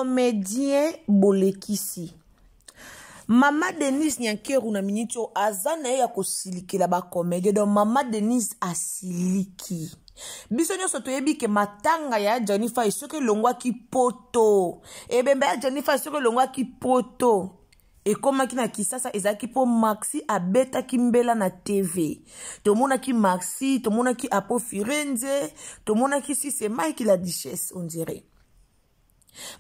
Comédien bolekisi. Mama Denise Nyankeru na minute oyo aza na ye ya kosilikela ba comédien. Donc Mama Denise asiliki. Biso nyonso toyebi ke matanga ya Gianni Faye soki elongwaki poto, ebembe ya Gianni Faye soki elongwaki poto ekomaki na Kisasa, ezalaki mpo Maxi abetaki mbela na TV. Tomonaki Maxi, tomonaki Apo Firenze, tomonaki si c'est Mike la Duchesse on dirait.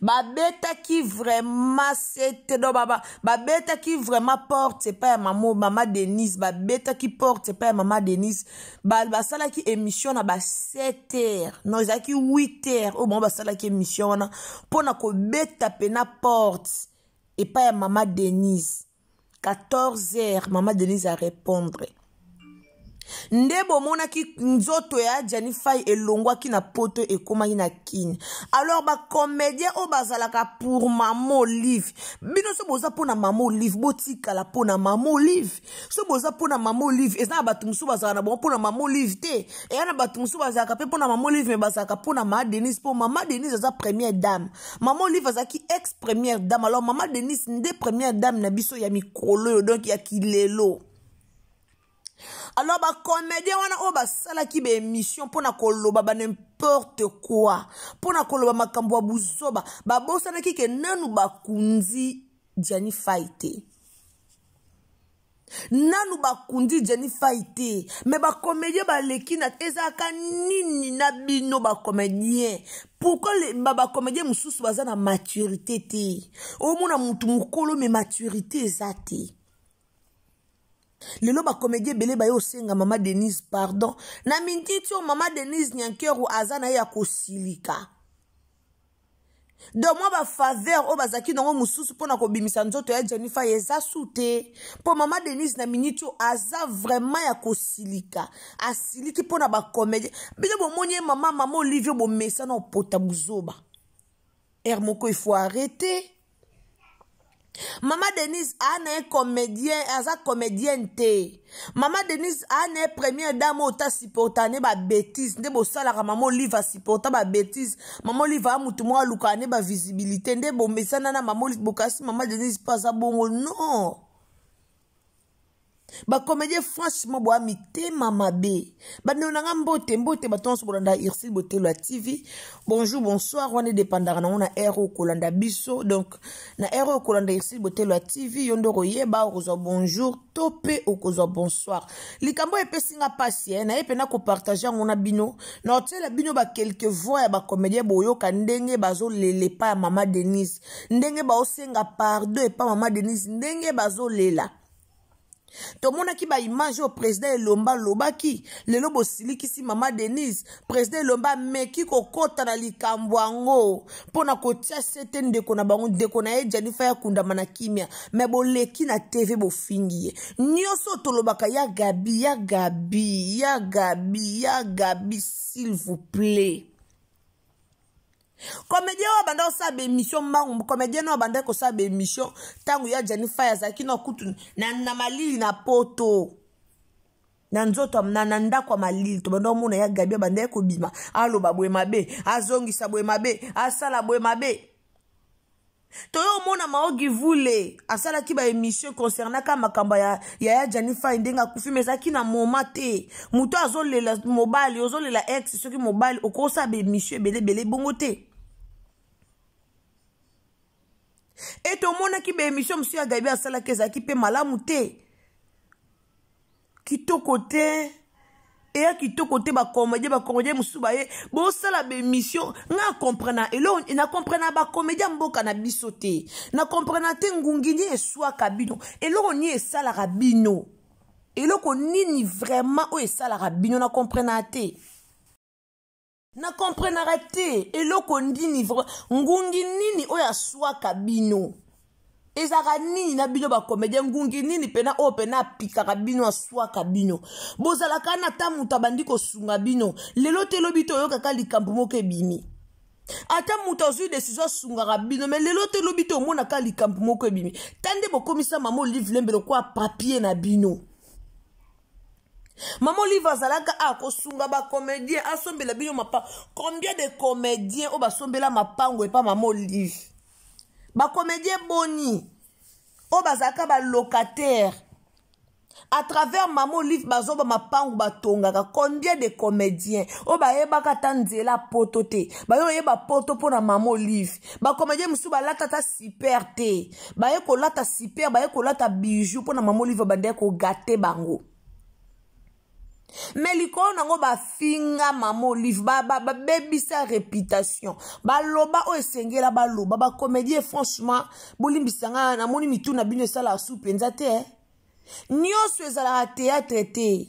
Babetaki vraiment sete donc babetaki vraiment porte epai ya mama, mama Denise, babetaki porte epai ya mama Denise. Basalaki émission na ba 7 heures, non ezalaki 8 heures oyo bango basalaki émission wana mpona kobeta pena porte epai ya mama Denise. 14 heures mama Denise a répondre. Nde bomonaki nzoto ya Gianni Faye elongwaki na poto ekomaki na Kin. Alors ba comédien oyo bazalaka pour mama Olive, bino so boza mpona mama Olive, botikala mpona mama Olive. So boza mpona mama Olive, eza na bato mosusu bazalaka na bango mpona mama Olive te, eya na bato mosusu bazalaka mpe mpona mama Olive, me bazalaka mpona mama Denise, mpo mama Denise aza première dame. Mama Olive azalaki ex première dame, alors mama Denise nde première dame na biso ya mikolo oyo, donc ya kilelo. Alors ba comédien wana oyo basalaki ba émission mpona koloba ba n'importe quoi, mpona koloba makambo ya buzoba, babosanaki ke nanu bakundi Gianni Faye te. Nanu bakundi Gianni Faye te, mais ba comédien baleki na ezalaka nini na bino ba comédien? Pourquoi ba comédien mosusu baza na maturité te? Omona mutu mokolo mais maturité eza te. Lelo ba comédien ebele baye osenga mama Denise pardon. Na miniti oyo mama Denise Nyankeru aza na ye ya kosilika. Donc mwa ba faveur oyo bazalaki nango mosusu mpona kobimisa nzoto ya Gianni Faye eza su te, mpo mama Denise na miniti oyo aza vraiment ya kosilika. Asiliki mpona ba comédien. Bino bomoni ye mama, mama Olivier bomesana opota buzoba. Heure moko il faut arrêter. Mama Denise a na ye comédien, aza comédienne te. Mama Denise a na ye première dame oyo ta supporta ne ba bêtises nde bosalaka. Mama Olive a supporta ba bêtises. Mama Olive a mutu moko alukaka ne ba visibilité nde bomesana na mama Olive, bokasi mama Denise mpo aza bongo non. Ba comédien franchement boa mitema mabe. Bandeko na nga mbote mbote bato nyonso bolanda Ursule Botelo ya TV. Bonjour, bonsoir, wana edépendaka nango na heure oyo kolanda biso. Donc na heure oyo kolanda Ursule Botelo ya TV, yo nde okoyeba okozwa bonjour to mpe okozwa bonsoir. Likambo oyo epesi nga mpasi, naye mpena kopartage yango na bino, na otiela bino ba quelques voix ya ba comédien boyoka ndenge bazolela epa ya mama Denise, ndenge baosenga pardon epa mama Denise, ndenge bazolela. Tomonaki ba image oyo président Elomba alobaki, lelo bosilikisi mama Denise. Président Elomba ameki kokɔta na likambo yango mpona kotia sete ndeko na bango, ndeko na ye Gianni Faye akundama na kimia, me boleki na TV bofingi ye. Nyonso tolobaka ya Gabi, ya Gabi, ya Gabi, ya Gabi, s'il vous plaît. Comédien oyo abanda kosala ba émission mbangu, comédien oyo abanda kosala ba émission ntango ya Gianni Faye azalaki na kutu na malili na poto, na nzoto na ndako ya malili, tobanda komona ya Gabi abanda ye kobima, aloba boye mabe, azongisa boye mabe, asala boye mabe. Toyo omona Maogi Vule asalaki ba émission concernant ka makambo ya ya Gianni Faye ndenge akufi, mais ezalaki na moment te. Moto azolela mobali, ozolela ex, soki mobali okosala ba émission ebele ebele bongo te. E tomonaki ba émission mosusu ya Gabi asalaki ezalaki mpe malamu te, kitoko te, eya kitoko te. Ba comédien, ba comédien mosusu baye bosala ba émission, nga comprena eloko na comprena ba comédien mboka na biso te, na comprena te ngungi nini eswaka bino, eloko nini esalaka bino, eloko nini vraiment oyo esalaka bino, na comprena te, na comprenaka te eloko nini ngungi nini oyo aswaka bino, ezalaka nini na bino bacomédien, ngungi nini pena oyo pena apikaka bino, aswaka bino. Bozalaka na ata moto abandi kosunga bino lelo te, elobi te oyokaka likambo moko ebimi, ata moto azwi décision asungaka bino, mais lelo te, elobi te omonaka likambo moko ebimi. Ta nde bokomisa mama Olive Lembe lokola papier na bino. Mama Olive azalaka akosunga bacomédien, asombela bino mapango. Combien de comédien oyo basombela mapango epa mama Olive? Bacomédien boni oyo bazalaka balocataire à travers mama Olive, bazoba mapangu batongaka. Combien de comédiens oyo bayebaka ata nzela poto te, baye oyeba poto mpo na mama Olive? Bacomédien mosusu balata ata super te, baye kolata super, baye kolata bijou mpo na mama Olive. Bandeye kogâter bango, me likolo nango bafinga mama Olive, babebisa réputation, baloba oyo esengela baloba. Bacomédien, franchement, bolimbisa nga, namoni mitu na bino esalaka su mpenza te, eh? Nyonso ezalaka théâtre te.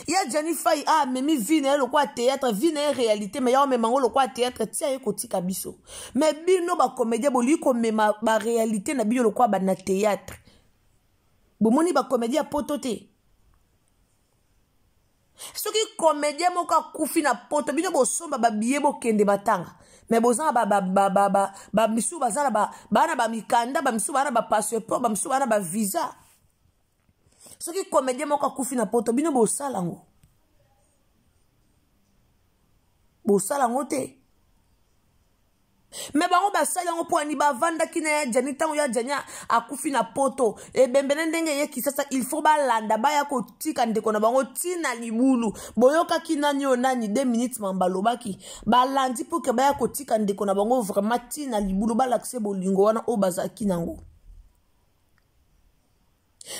Ya Jani Fai amemi vie na ye lokola théâtre, vie na ye réalité, me ya omema yango lokola théâtre, tia ye kotika biso. Me bino bacomédien, bolingi komema baréalité na bino lokola bana théâtre. Bomoni bacomédien ya poto te? Soki comédien moko akufi na poto, bino bosomba babillet, bokende batanga. Me boza na bamisusu, baza na baa na bamikanda, bamisusu baa na bapasseport, bamisusu baa na bavisa. Soki comédien moko akufi na poto, bino bosala yango? Bosala yango te. Me bango basali yango mpo ani bavandaki na ya Jani. Ntango ya Jani akufi na poto, ebembe na ndenge eye Kisasa, il faut balanda, baya kotika ndeko na bango ntina libulu. Boyokaki nani oyo nani 2 minutes mamba balobaki, balandi mpo ke baya kotika ndeko na bango vraiment ntina libulu, balakise bolingo wana oyo bazalaki nango.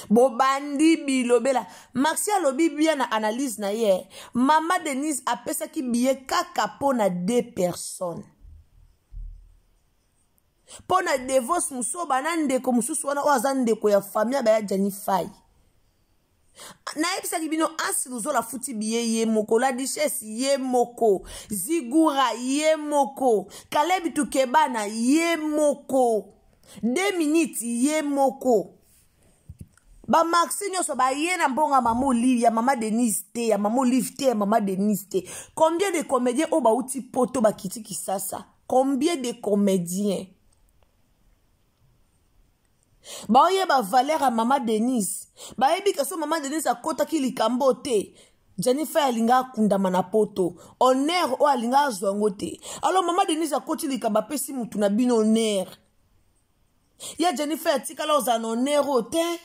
Bobandi bilobela. Maxi alobi bien na analyse na ye: mama Denise apesaki billet kaka mpo na deux personnes, mpo na Devos mosusu oyo bana ndeko mosusu wana oyo aza ndeko ya famille baya Jani Fai. Nayebisaki bino, Ansi Luzola afuti billet ye moko, La Duchesse ye moko, Zigura ye moko, Kalebi Tukebana ye moko, 2 minutes ye moko. Bamaxi nyonso baye na mbongo ya mama Olive, ya mama Denise te, ya mama Olive te, ya mama Denise te. Combien de comédiens oyo bauti poto bakiti Kisasa? Combien de comédiens baoyeba valeur ya mama Denise? Bayebi ke so mama Denise akɔtaki likambo te, Janifa alinga akundama na poto, honneur oyo alinga azwa yango te. Alors mama Denise akɔti likambo, apesi mutu na bino honneur. Ya Janifa atikala ozala na honneur oyo te.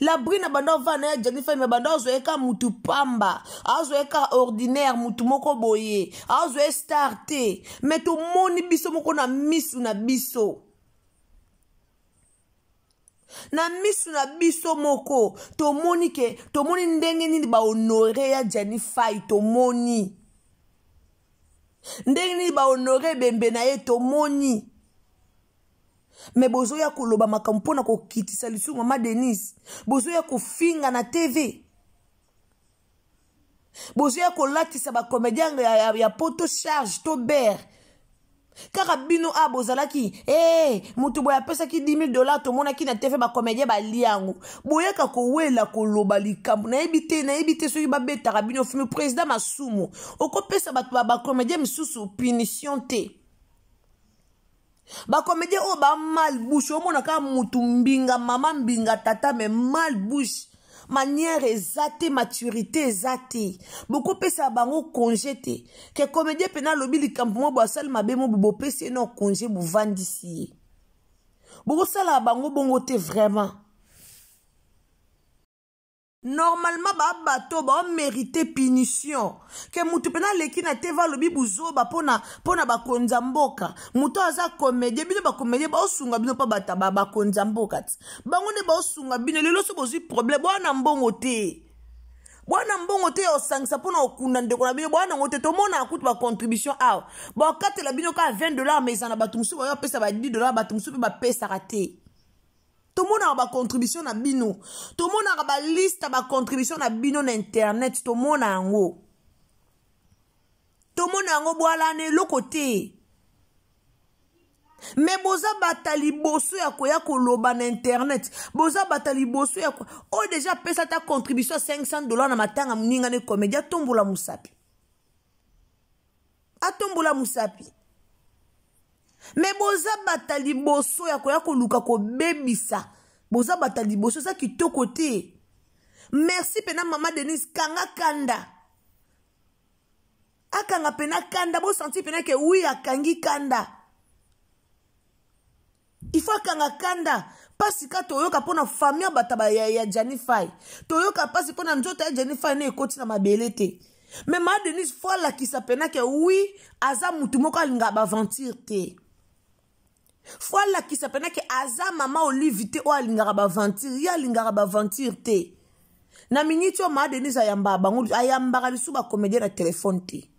Labrine banda ovanda na ya Janifa, me banda azwa ye ka mutu pamba, azwa ye ka ordinaire, mutu moko boye, azwa ye star te. Me tomoni biso moko na misu na biso, na misu na biso moko, tomoni ke tomoni ndenge nini bahonorer ya Jani Fai, tomoni ndenge nini bahonorer ebembe na ye, tomoni. Me bozoya koloba makambo mpona kokitisa lisusu mama Denise, bozoya kofinga na TV, bozoya kolatisa bacomédien ya poto charge to bere kaka bino. A bozalaki e moto boye apesaki 10 000 $, tomonaki na TV, bacomédien balia yango. Boyaka kowela koloba likambo, nayebi te, nayebi te soki babetaka bino film. Président Masumu, okopesa bato bacomédien misusu punition te. Bacomédien oyo ba mal bouche, omona kaka mutu mbinga mama, mbinga tata, me mal bouche, manière eza te, maturité eza te. Bokopesa bango congé te ke comédien mpena alobi likambo mo bo, asali mabe mo bo, bopesi ye no congé, bovandisi ye. Bokosala bango bongo te vraiment. Normalement babato baomérite punition ke mutu mpena aleki na TV, alobi buzoba mpona bakonzi ya mboka. Moto aza comédien, bino bacomédien baosunga bino mpo bata bakonzi ya mboka ti bango nde baosunga bino. Lelo so bozwi problème, bwana mbongo te, bwana mbongo te ya osangisa mpona okunda ndeko na bino, bwana yango te. Tomona kutu bacontribution awa, bakatela bino kaka 20 $, mais eza na bato mosusu bayo bapesa ba 10 $, bato mosusu mpe bapesaka te. Tomonaka bacontribution na bino, tomonaka baliste ya bacontribution na bino na internet, tomona yango, tomona yango. Bwala na eloko te, me boza bata liboso ya koya koloba na internet, boza bata liboso ya oyo deja apesa ata contribution ya 500 $ na matanga moninga ne comédie. Atombola mosapi, atombola mosapi. Me boza bata liboso ya koya koluka kobebisa, boza bata liboso. Eza kitoko te. Merci mpena mama Denise, kanga kanda, akanga mpena kanda, bosanti mpena ke wi akangi kanda. Il faut akanga kanda. Mpasi ka toyoka mpo na famille ya bato ya Gianni Fay, toyoka mpasi mpo na nzoto ya Gianni Fay na ekoti na mabele te. Mais ma Denise, faut alakisa pena ke oui, aza mutu moko alingaka baaventure te. Faut alakisa pena ke aza mama Olive te oyo alingaka baaventure. Ye alingaka baaventure te. Na miniti oyo, ma Denise ayambaka bango, ayambaka lisusu bacomédien na telefone te.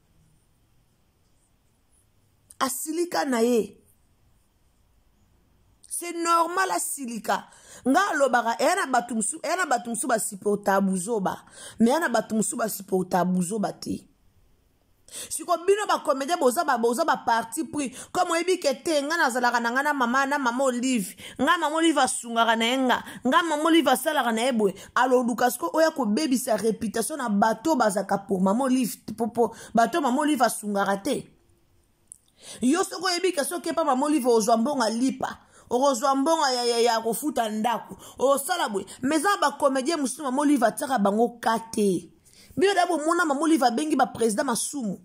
Asilika na ye, c'est normal asilika. Nga alobaka, eya na bato mosusu, eya na bato mosusu basupporta buzoba, mais eya na bato mosusu basupporta buzoba te. Siko bino bacomédien boza baparti pris, comme oyebi ke te, nga nazalaka na nga na mama Olive. Nga mama Olive asungaka na ye, nga mama Olive asalaka na ye boye. Aloluka siko oyo akobebisa réputation na bato bazalaka pour mama Olive, po bato mama Olive asungaka te. Yo soki oyebi ke soki epa mama Olive ozwa mbongo alipa, okozwa mbongo ya kofuta ndako, osala boye. Mais eza na bacomédien mosusu, mama Olive atiaka bango ka te. Bino da bomona mama Olive abengi baprésident masumu,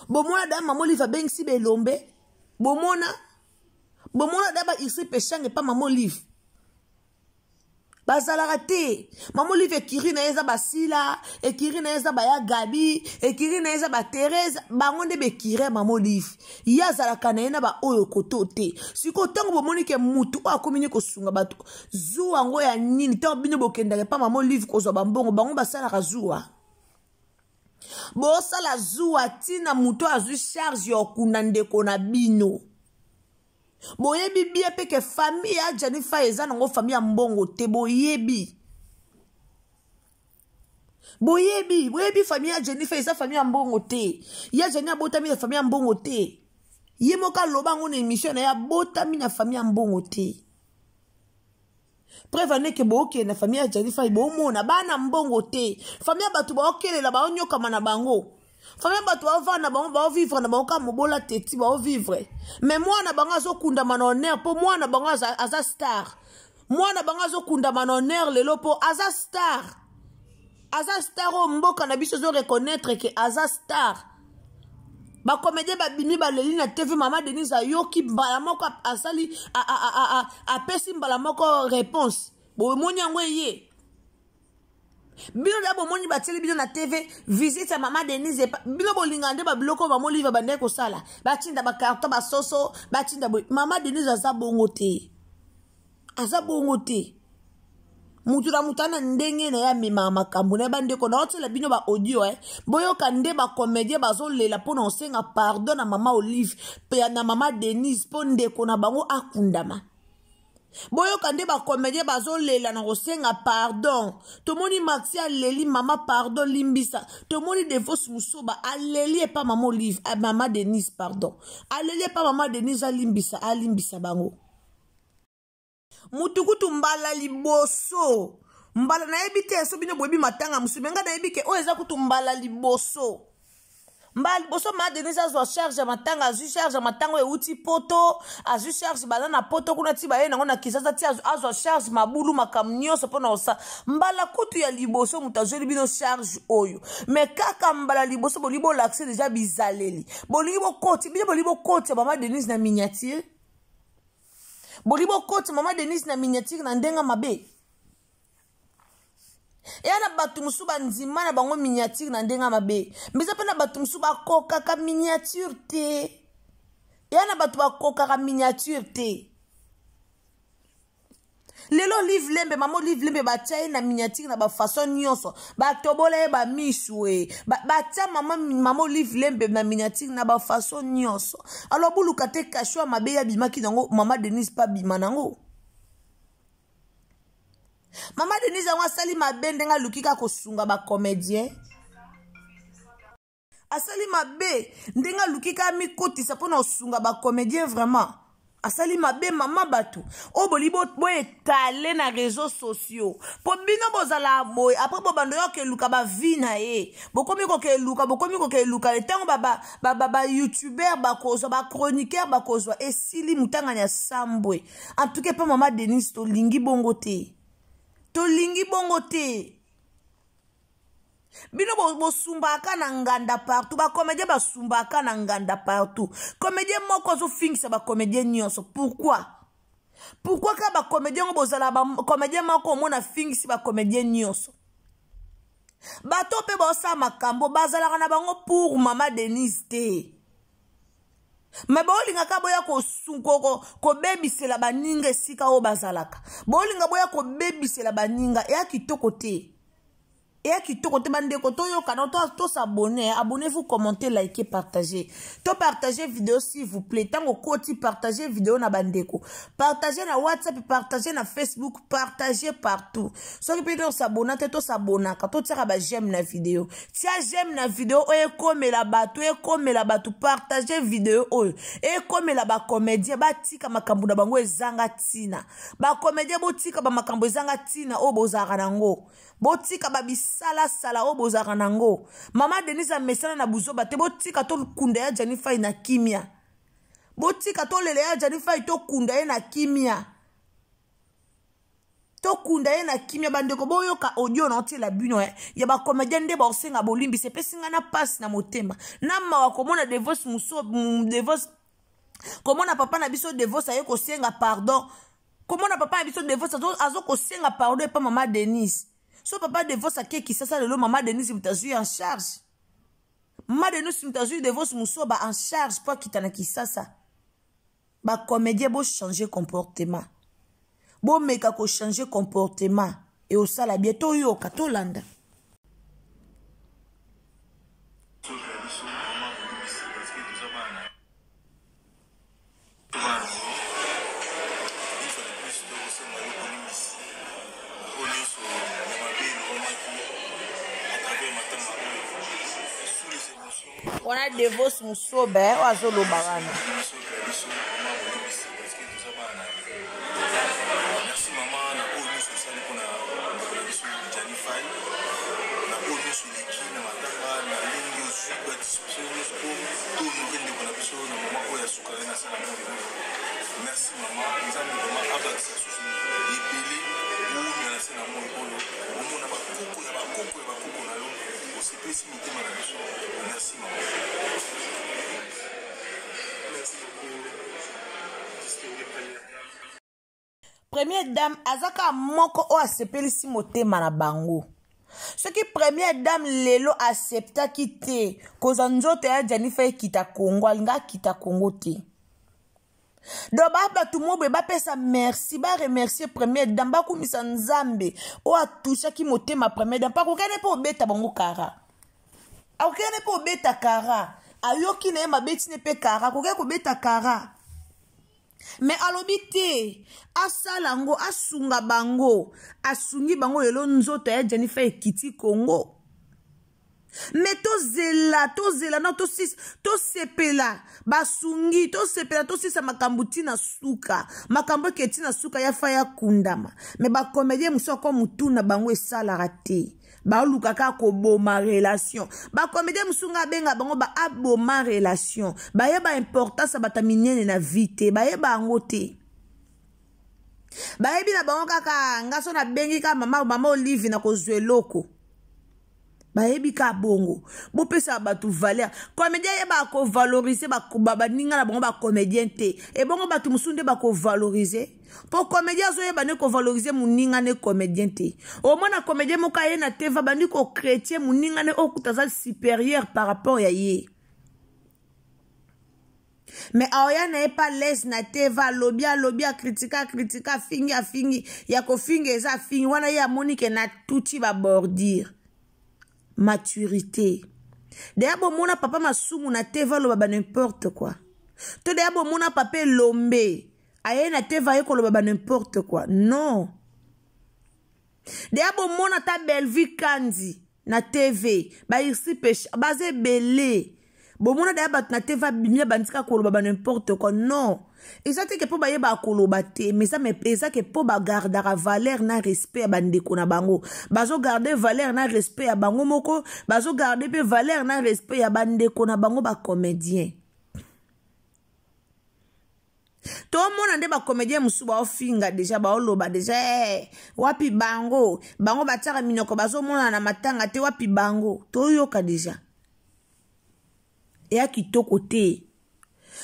bomona da mama Olive abengisi belombe, bomona da bairsi peshange epa mama Olive bazalaka te. Mama Olive, ekiri na ye eza basila, ekiri na ye eza baya Gabi, ekiri na ye eza baTherese. Bango nde bekire mama Olive. Ye azalaka na ye na baoyo koto te. Sikoyo ntango bomoni ke mutu oyo akomi ni kosunga bato, zuwa yango ya nini? Ntango bino bokendaka epa mama Olive kozwa bambongo, bango basalaka zuwa. Bosala zuwa ntina moto azwi charge ya okunda ndeko na bino. Boyebi bien mpe ke famille ya Gianni Fay eza nango famille ya mbongo te. Boyebi famille ya Gianni Fay eza famille ya mbongo te. Ya Gianni abotami na famille ya mbongo te. Ye moko aloba yango na émission na ye, abotami na famille ya mbongo te. Preuve aneke, bookende na famille ya Gianni Fay, bomona bana mbongo te. Famille ya bato baokelela, baonyokama na bango. Famille ya bato baovanda na bango, baovivre na bango kaka mobola teti, baovivre. Mais mwana bango azokundama na honneur mpo mwana bango aza star. Mwana bango azokundama na honneur lelo mpo aza star, aza star oyo mboka na biso ezoreconnaître ke aza star. Bacomédien babimi, baleli na TV. Mama Denise ayoki mbala moko, asali, apesi mbala moko réponse. Bomoni yango eye bino da, bomoni batieli bino na TV visite ya mama Denise. Bino bolingaka nde babiloko mama Olive bandeki kosala, batinda bacarton, basoso, batinda boye. Mama Denise aza bongo te, aza bongo te. Mutu na mutu ana ndenge na ye amemaka makambo na ye. Bandeko, na otiela bino baaudio boyoka nde bacomédien bazolela mpo na kosenga pardon na mama Olive mpe na mama Denise mpo ndeko na bango akundama. Boyoka nde bacomédien bazolela na kosenga pardon. Tomoni Maxi aleli: "Mama, pardon, limbisa." Tomoni Devos Musoba aleli epa mama Olive, mama Denise, pardon, aleli epa mama Denise, alimbisa, alimbisa bango. Mutu kutu mbala liboso, mbala nayebi te so bino boyebi matanga mosusu, mais ngai nayebi ke oyo eza kutu mbala liboso, mbala liboso ma Denise azwa charge ya matanga. Azwi charge ya matanga oyo euti Poto, azwi charge, baza na Poto kuna ti baye nango na Kisasa, ti azwa charge mabulu, makambo nyonso mpona kosa. Mbala kutu ya liboso moto azweli bino charge oyo, mais kaka mbala liboso bolingi bolakise deja bizaleli, bolingi bokoti bino, bolingi bokoti mama Denise na miniature, bolingi bokoti mama Denise na miniature na ndenge mabe. Eya na bato mosusu bandima na bango miniature na ndenge mabe, mais eza mpe na bato mosusu bakokaka miniature te. Eya na bato bakokaka miniature te. Lelo Olive Lembe, mama Olive Lembe, batia ye na miniature na bafaçon nyonso, batobola ye bamisu e, batia mama Olive Lembe na miniature na bafaçon nyonso. Alors boluka te kasho ya mabe ye abimaki nango, mama Denise mpe abima nango. Mama Denise yango asali mabe ndenge aluki kaka kosunga bacomédien. Asali mabe ndenge aluki kaka mikotisa mpona kosunga bacomédien. Vraiment asali mabe mama. Bato oyo boli boetale na réseaux sociaux mpo bino bozala boye, après bobando yo keluka bavi na ye, bokomi kokeluka, bokomi kokeluka. Ntango bayoutubeur bakozwa, bachroniqueur bakozwa, esili motangani ya sambwe. En tout cas mpe mama Denise, tolingi bongo te, tolingi bongo te. Bino bosumbaka na nganda partout, bacomédien basumbaka na nganda partout. Comédien moko azofingisa bacomédien nyonso, pourquoi? Pourquoi kaka bacomédien yango bozala bacomédien moko omona afingisi bacomédien nyonso? Bato mpe baosala makambo bazalaka na bango pour mama Denise te, me bolingaka boya kobebisela baninga esika oyo bazalaka. Bolinga boya kobebisela baninga, eya kitoko te, eya kitoko te. Bandeko, toyokana, tos'abonner. Abonnez-vous, commentez, likez, partagez. Topartage vidéo, s'il vous plaît. Ntango okoti, partage vidéo na bandeko, partage na WhatsApp, partage na Facebook, partage partout. Soki mpe tos'abonner te, tos'abonnaka, totiaka baj'aime na vidéo. Tia j'aime na vidéo oyo, ekomela bato, ekomela bato. Partage vidéo oyo, ekomela bacomédien, batika makambo na bango ezanga ntina. Bacomédien, botika bamakambo ezanga ntina oyo bozalaka nango, botika babisalasala oyo bozalaka nango. Mama Denise amesana na buzoba te. Botika tokunda ya Jani Fai na kimia, botika tolela ya Jani Fai, tokunda ye na kimia, tokunda ye na kimia. Bandeko, boyoka audio na otiela bino ya bacomédien nde baosenga bolimbisi. Epesi ngai na mpasi na motema na mawa komona Devos moso, Devos, komona papa na biso Devos aye kosenga pardon, komona papa na biso Devos azokosenga pardon epa mama Denise. So papa Devos ake Kisasa lelo, mama Denise moto azwi en charge. Mama Denise moto azwi Devos Mosoba en charge mpo akita na Kisasa. Bacomédien, bochange comportement, bomeka kochange comportement, eosala bien. Toyoka, tolanda. Soki biso mama bolimbisi, parce que toza bana, bana une fois de plus tokosenga yo bolimbisi oyo nyonso ya mabe elobamaki à travers matanga oyo sous les émotions. Wana Devos Mosoba oyo azoloba wana. Biso ya biso mama bolimbisi, parce que toza bana na yo. Merci mama na oyo nyonso osali mpona ndeko na biso Jani Fai, na oyo nyonso eleki na matanga, na ndenge ozwi badisposition nyonso mpo tohonore ndeko na biso na mama oyo ya suka ye nasala moi oyo. Merci mama, Nzambe vraiment abakisa susu ebele, oumela na se na moi oyo, omona bakoko ya bakoko ya bakoko na yo. Osepesi mitema na biso. Merci mama. Merci beaucoup, distinguée première dame. Première dame aza kaka moko oyo asepelisi motema na bango. Soki première dame lelo acceptaki te kozwa nzoto ya Janifa ekita Kongo, alinga akita Kongo te. Donc ba bato mo boye bapesa merci, baremercier première dame, bakumisa Nzambe oyo atushaki motema première dame. Pakokene mpe obeta bango kara, akokene mpe obeta kara, ayoki na ye mabe tine mpe kara, akokaki kobeta kara, me alobi te, asala yango, asunga bango, asungi bango. Lelo nzoto ya Janifa ekiti Kongo. Me tozela, tozela na tosepela, basungi, tosepela, tosisa makambo ntina suka, makambo eke ntina suka ya fa ya kundama. Me bacomédien mosusu ako motu na bango esalaka te, baluka kaka koboma relation. Bacomédien mosusu, nga abenga bango baaboma relation. Bayeba importance ya bato ya minene na vie te, bayeba yango te. Bayebi na bango kaka nga so nabengi kaka mama, mama Olive, na kozwa eloko. Bayebi kaka bongo. Bopesaka bato valeur. Comédien yebaka kovaloriser baninga na bango bacomédien te, ebongo bato mosusu nde bakovaloriser. Mpo comédien azoyeba nde kovaloriser moninga ne comédien te. Omona comédien moko aye na teva, bandi kochrétien moninga ne okuta aza supérieur par rapport ya ye, me aoya na ye pa lese na teva, alobi, alobi, akritika, akritika, afingi, afingi, ya kofinga eza afingi wana. Ye amoni ke na tuti babordure. Maturité deya. Bomona papa Masumu na teva aloba ba n'importe quoi to? Deya bomona papa Elombe aye na teva, aye koloba ba n'importe quoi? Non. Deya bomona ata Belvi Kandi na TV, bairsi pesha baza ebele, bomona deya bato na TV abimia bandika koloba ba n'importe quoi? Non. Eza te ke mpo bayebaka koloba te, mais eza ke mpo bagardaka valeur na respect ya bandeko na bango. Bazogarde valeur na respect ya bango moko, bazogarde mpe valeur na respect ya bandeko na bango bacomédien. Tomona nde bacomédien mosusu baofinga deja, baoloba deja wapi bango, bango batiaka minoko, bazomonana na matanga te, wapi bango? Toyoka deja, eya kitoko te.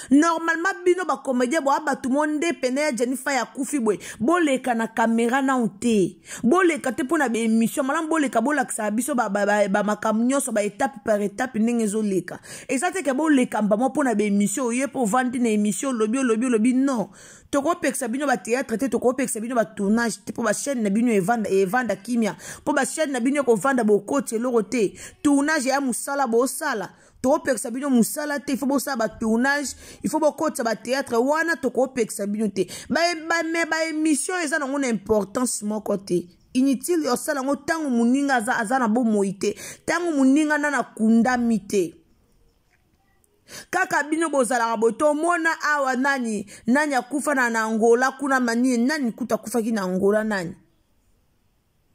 Normalement bino bacomédien boa bato mo nde pene ya Jenny Fay akufi boye, boleka na kamera nao te, boleka te mpo na baémission malamu, boleka bolakisaka biso bamakambo nyonso, baétape par étape ndenge ezoleka. Eza te ke boleka mbamo mpo na baémission, oye mpo ovandi na émission, olobi, olobi, olobi. Non, tokopekisa bino bathéâtre te, tokopekisa bino batournage te, mpo bachaîne na bino evanda, evanda kimia, mpo bachaîne na bino ekovanda, bokoti eloko te. Tournage ya mosala bosala, tokopekisa bino mosala te. Il faut bosala batournage, il faut bokotisa bathéâtre wana, tokopekisa bino te. Me baémission eza nango na importance moko te, inutile osala yango ntango moninga aza na bomoi te, ntango moninga nana akundami te. Kaka bino bozalaka boye. Tomona awa nani nani akufa na Angola kuna, mani nani kuta akufaki na Angola, nani,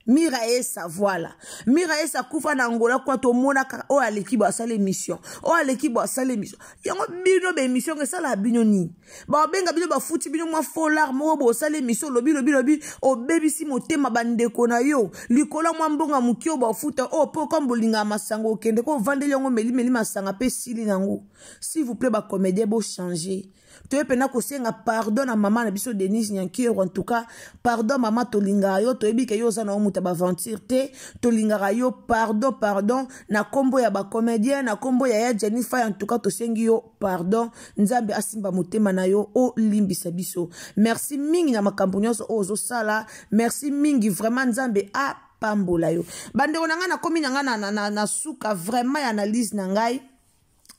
Mira Esa, voilà, Mira Esa akufa na Angola kuna. Tomona kaka oyo aleki bo asala émission, oyo aleki bo asala émission. Yango bino baémission esalaka bino nini? Babenga bino, bafuti bino mwa folar moko, bosala émission, olobi, lobi, lobi, obebisi motema bandeko na yo likolo mwa mbongo moke oyo bafuta oyo, mpo comme bolingaka masanga, okende ko ovandeli yango, melimeli masanga mpe esili nango. S'il vous plaît, bacomédien, bochange. Toye mpena kosenga pardon na mama na biso Denise Nyankiro. En tout cas, pardon mama, tolingaka yo, toyebi ke yo oza na yo moto ya baventure te, tolingaka yo. Pardon, pardon na nkombo ya bacomédien, na nkombo ya ya Jenny Fay. En tout cas, tosengi yo pardon. Nzambe asimba motema na yo, olimbisa biso. Merci mingi na makambo nyonso oyo ozosala, merci mingi vraiment, Nzambe apambola yo. Bandeko na ngai, nakomi na ngai na suka vraiment ya analyse na ngai,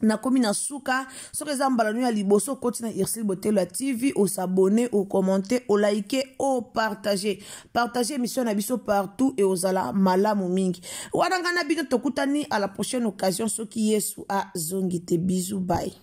nakomi na suka. Soki eza mbala no ya liboso okoti na Ursile Botelo ya TV, osabonner, ocommenter, oliker, opartager, partage émission na biso partout e ozala malamu mingi. Wana ngai na bino tokutani à la prochaine occasion, soki Yesu azongi te. Bisous, bye.